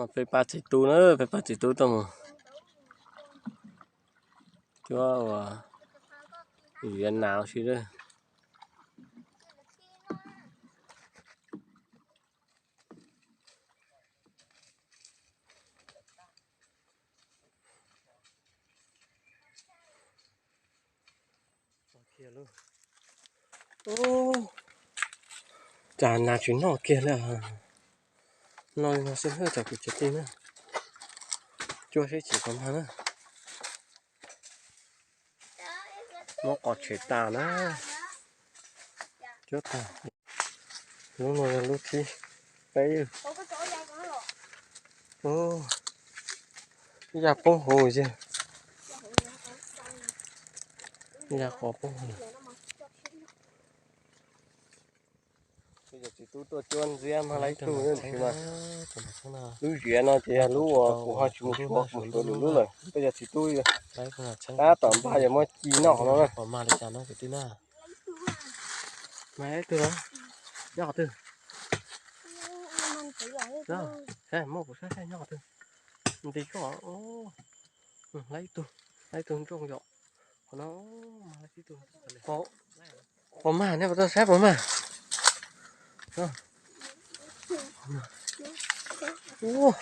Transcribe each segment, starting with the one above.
Peb pab txiv tub na, peb pab txiv tub tuaj mus cuab ua yuav nas si lawm. Cas nas tsis noj kiag li. No no xwb, cov kwv cov tij na, cuab seb tsis pom mag na. Muab qos tshem tas na. Cuab tas. Lub no yog lub thib peb. Ib yam poob hauv xwb. Ib yam qos poob hauv. Peb cov txiv tub tuaj cuab ntxiab mag laib tug ntsis mas. Lub ziav no ces yog lub uas kuv ho tsis mus suav, kuv mus suav lwm lub lawm. Peb cov txiv tub tab tom npaj yuav muab ci noj no na. Mas ib tug los nyob qhov twg? Saib, muab kuv saib saib nyob qhov twg. Nti koj. Laib ib tug, laib ib tug nrooj yom. Qhov no, pom mag, nej puas tau saib pom mag? Ub,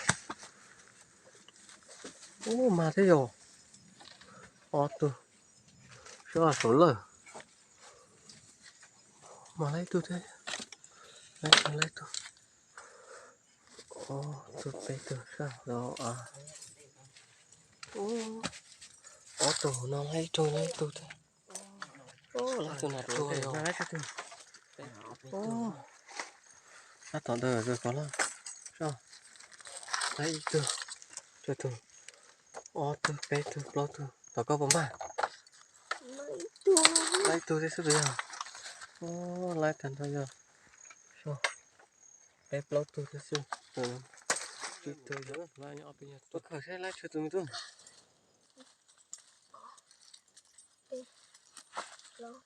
mag thiab yog. Ob tug, saib saum lawj. Mag laib tug thiab, laib tug, laib tug. Ob tug, peb tug, sab hauv. Ob tug no laib ib tug, laib ib tug thiab. Laib tug no rau, laib tug. Tab tom ntawd kov lawm. Laib ib tug, cuaj tug, ob tug, peb tug, plaub tug. Tom koj puas mag? Laib ib tug thiab xwb puas yog? Laib tag nrho yog peb plaub tug thiab xwb. Ib tug yog, tuaj khaws saib laib tshuav tus me tub. Peb, plaub,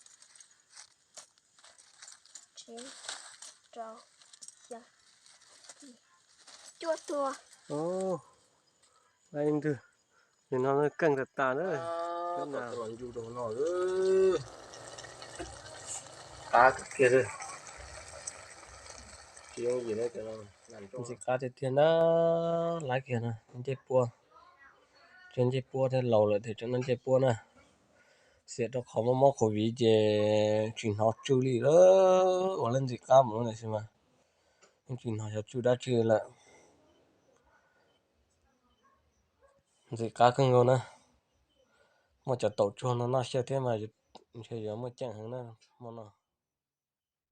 tsib, rau, xya, cuaj tug. Laib ntws, nim no keej tas tas na. Qab kiag li. Ntxim qab tiag tiag na, laib kiag na, ncej puab. Tseem ncej puab thiab, laus lawm thiaj tseem noj ncej puab na. Xiam rau qhov mob mob covid ces tsis hnov tsw li lawm, ua lawv ntxim qab mus lawm tab sis mas yeej tsis hnov xyov tsw dab tsi lawm. Ntxim qab kawg nkaus na. Muaj cov taum tsuag no noj xyaw thiab mas ntshe yuav muaj ceem heev na hmo no.